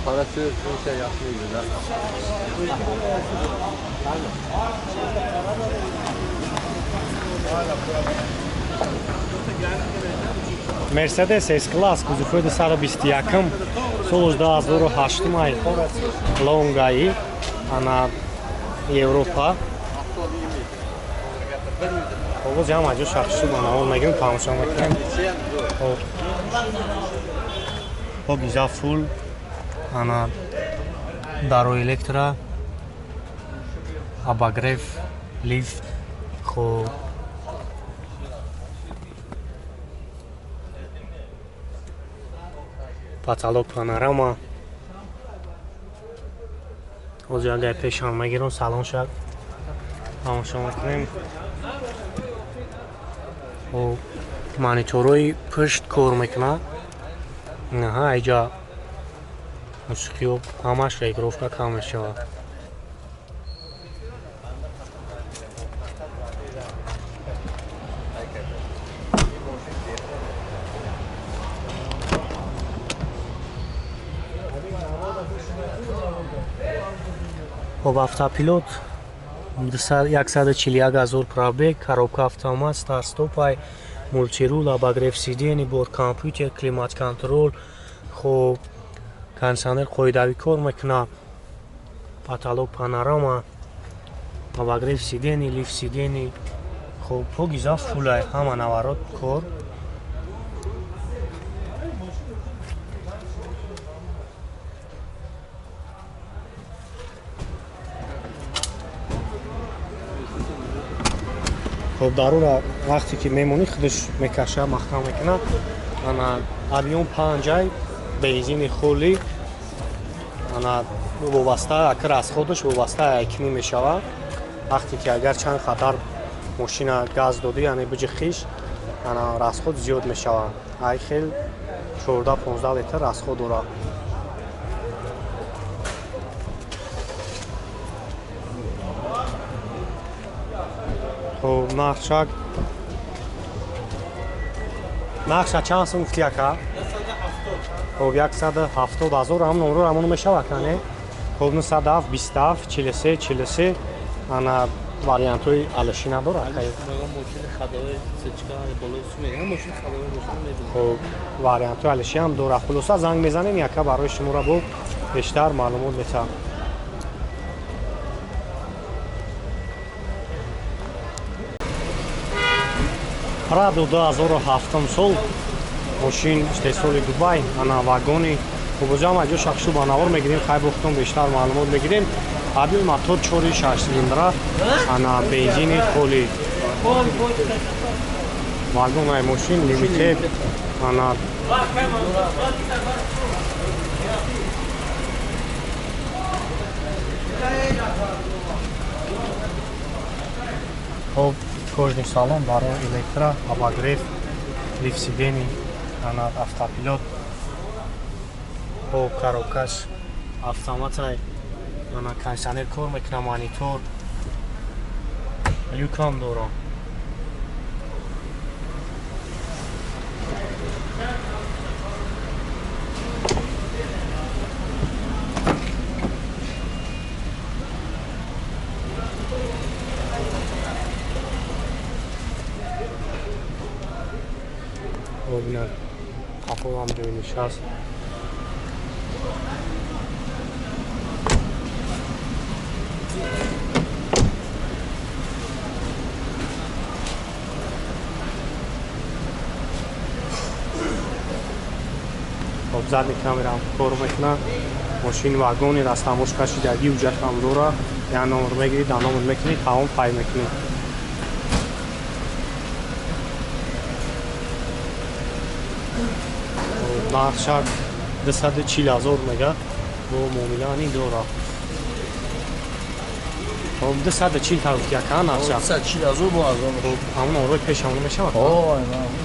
Para söz şey yapmıyor. Mercedes S-Class кузовҳои 221 соли 2008 май лонгаи ана Европа. Овоз ҳам аҷо шахсу ба навор мегирем, тамошо мекунем. Хоб иза фул ана даро электро, обогрев, лифт, хоб потолок панорама. Ҳозир агар пешам мегирам, салон шад тамошо мекунем. Мониторҳои пушт кор мекунад. Наҳа, иҷа мусиқиё ҳамаш регулировка кам мешавад. Хоб автопилот 141 ҳазор пробег, коробка автомат, старт-стопай, мультирул, обогрев сидений, бор компютер, климат-контрол, хоб кондиционер қоидавӣ кор мекунад, потолок панорама, обогрев сидений, лифт сидений, хоб погиза фулай, ҳама наворот кор. Хоб дарура вақте ки мемонӣ худаш мекаша, маҳкам мекунад. Ана объём 5 бензини холи, ана вобаста акр аз худаш вобаста айкинӣ мешавад. Вақте ки агар чанд хатар мошина газ додӣ, яъне биҷихиш, ана расход зиёд мешавад. Ай хел 14-15 литр расход дорад. Хоб нақша чанд сум гуфти ака? Хоб 170 ҳазор ҳам номро ҳамон мешавад ака, не? Хоб 97 27 43 43 ана вариантҳои алиши надорад ака? Хоб вариантҳои алиши ҳам дорад. Хулоса занг мезанем яка барои шуморо бо бештар маълумот метаҳам. Прадо 2007 сол мошин истеҳсоли Дубай, ана вагони. Хуб ҷамъ аҷо шахсу ба навор мегирем, хай бохтон бештар маълумот мегирем. Объём мотор 4.6 цилиндра, ана бензини холи. Вагон ай мошин лимитед, ана хоб кожный салон барои электро, обогрев, лифт сидений, ана автопилот, хоб коробкаш автоматай, ана кондиционер кор мекунад, монитор, люкам дорам. Бубинад, қафоам ҷои нишаст. Хоб задни камераам кор мекунад. Мошин вагони растамош кашидаги ҳуҷҷатам дора. Як номер мегирӣ, дар номер мекунӣ, тамом пай мекунӣ. Нархшак 240 ҳазор мега бо муомилаани дора. Хоб 240 та гуфти ака нархшак? 240 ҳазор бо арзон. Хоб ҳамон орои пеш ҳамон мешавад?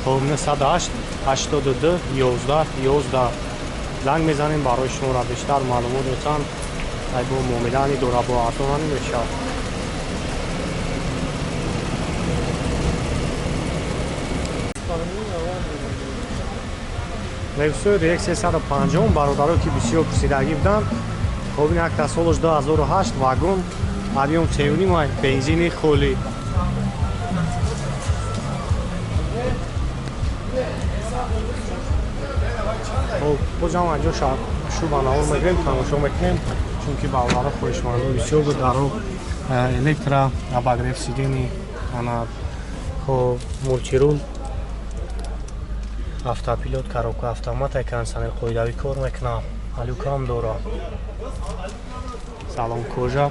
Хоб 908 82 11 11 занг мезанем барои шуморо бештар маълумот метаҳам. Ай бо муомилаани дора бо арзонани мешавад. Lexus RX 350 бародаро ки бисёр пурсидагӣ буданд. Хоб ин якта солаш 2008 вагон объём 3.5 бензини холӣ. Хоб бозам анҷо шуба навор мегирем, тамошо мекунем, чунки бародаро хоҳишмандо бисёр буд. Даро электро обогрев сидени, ана хоб мультирул, автопилот, коробка автомат, кондиционер қоидавӣ кор мекунам, алюкам дора, салон кожа.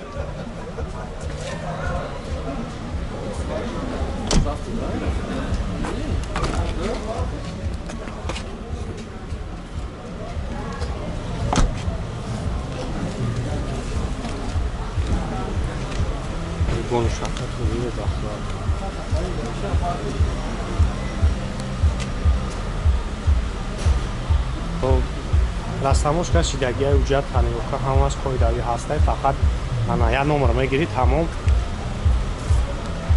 Растамошка шидагиай уҷат танеёка ҳамаш қоидавӣ ҳастай, фақат ана як номер мегирӣ, тамом.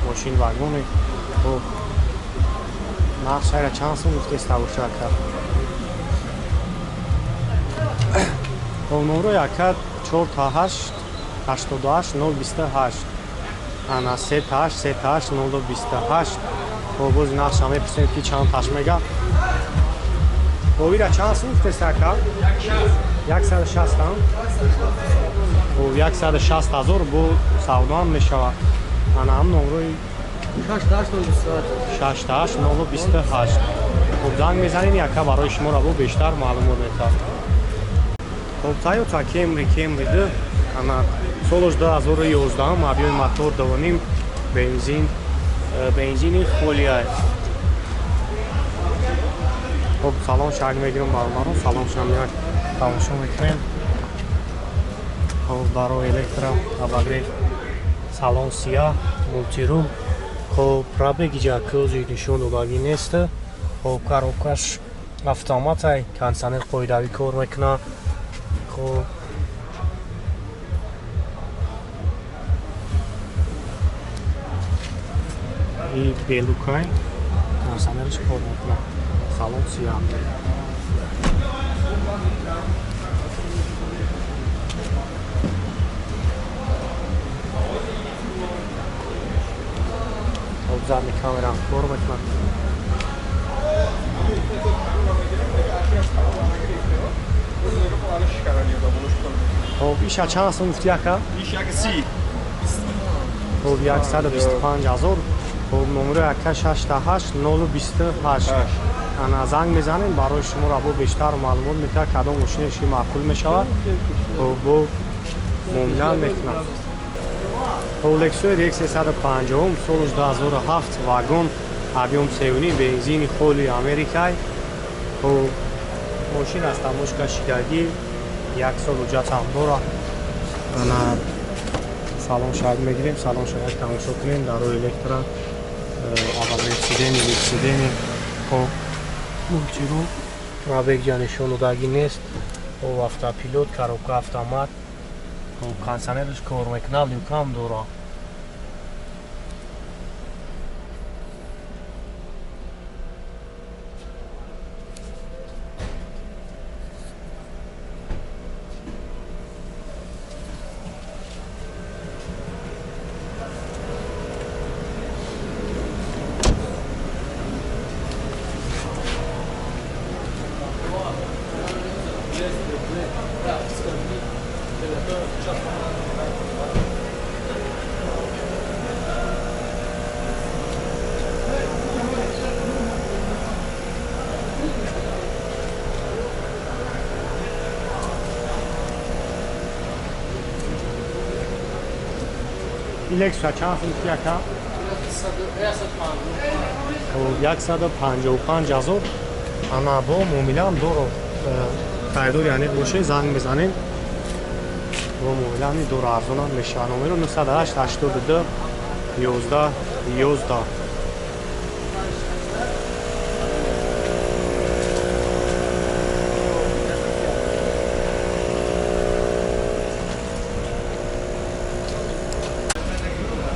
Мошин вагони. Хоб нархшайра чанд сум гуфтеста боша ака? Хоб номрои ака 4 та 8 88 028, ана 3 та 8 3 та 8 028. Хоб боз нархша мепурсем ки чанд таш мега. Хоб ира чанд сум гуфтеста ака? 160 ам. Хоб 160 ҳазор бо савдоам мешавад. Ана ҳам номрои 6 8 028. Хоб занг мезанем, яка барои шуморо бо бештар маълумот метавад. Хоб Toyota Camry Camry 2, ана солаш 2011, объёми мотор 2.5, бензин, бензини холия. Хоб салон шак мегирем бародарон, салон шам як тамошо мекунем. Хоб барои электро обогрев, салон сиёҳ, мультирул. Хоб пробеги ҷакӯзи нишон додагӣ нест. Хоб коробкаш автоматай, кондиционер қоидавӣ кор мекунад. Хоб и белукай кондиционерш кор мекунад. Салон сиёҳ. Хоб задни камерам кор мекунад. Хоб иша чанд сум гуфти ака? Хоб 125 ҳазор. Хоб номери ака 6 8 028. Ана занг мезанем, барои шуморо бо бештар маълумот метавад, кадом мошине ши маъқул мешавад. Хоб бо муомила мекунад. Хоб Lexus RX 350 солаш 2007 вагон, объём 3.5, бензини холи Америкай. Хоб мошин аз тамошка шидагӣ, як сол ҳуҷҷат ҳам дорад. Ана салон шак мегирем, салон шак тамошо кунем, дарои электро, обогрев сидени, лифт сидени. Хоб мультирул, пробег ҷа нишон додагӣ нест. Хоб автопилот, коробка автомат. Хоб кондиционерш кор мекунад, люкам дорад. Lexus чанд сум гуфти ака? 155 ҳазор. Ана бо муомилаам доро. Харидор яъне боше занг мезанем. Бо муомилаам доро арзонам мешавад. Номеро 908 82 11 11.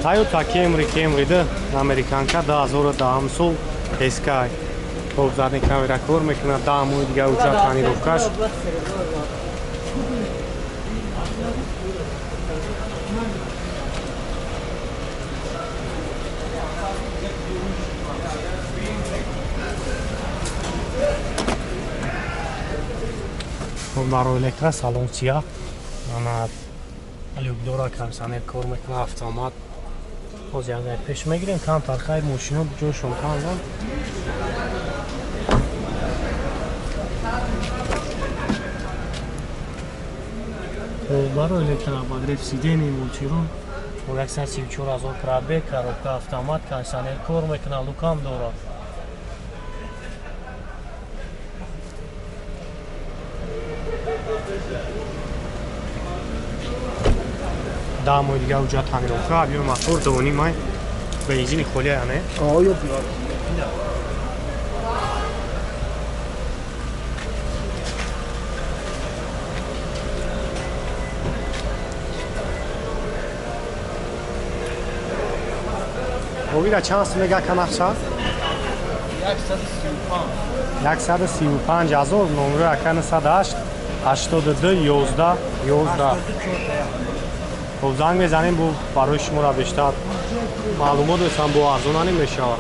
Toyota Camry Camry 2 американка 2010 сол SK. Хоб, задний камера кор мекунад, 10 моҳи дига уҷа тонировкаш. Барои электро салон сия, ана люк дора, кондиционер кор мекунад, автомат. Ҳозир агар пеш мегирем, камтар хайр мошино ҷойшон танзан. Барои электро обогрев сидений, мультирум, 134 000 пробег, коробка автомат, кондиционер кор мекунад, лукам дорад. 10 моҳи дига уҷа тонировка, объёми мотор 2.5 май, бензини холия яне? Оё. Овира чанд сум мега канақша? 135 000. Номери ака 908 82 11 11. Хоб, занг мезанем, бо барои шуморо бештар маълумот месам, бо арзона мешавад.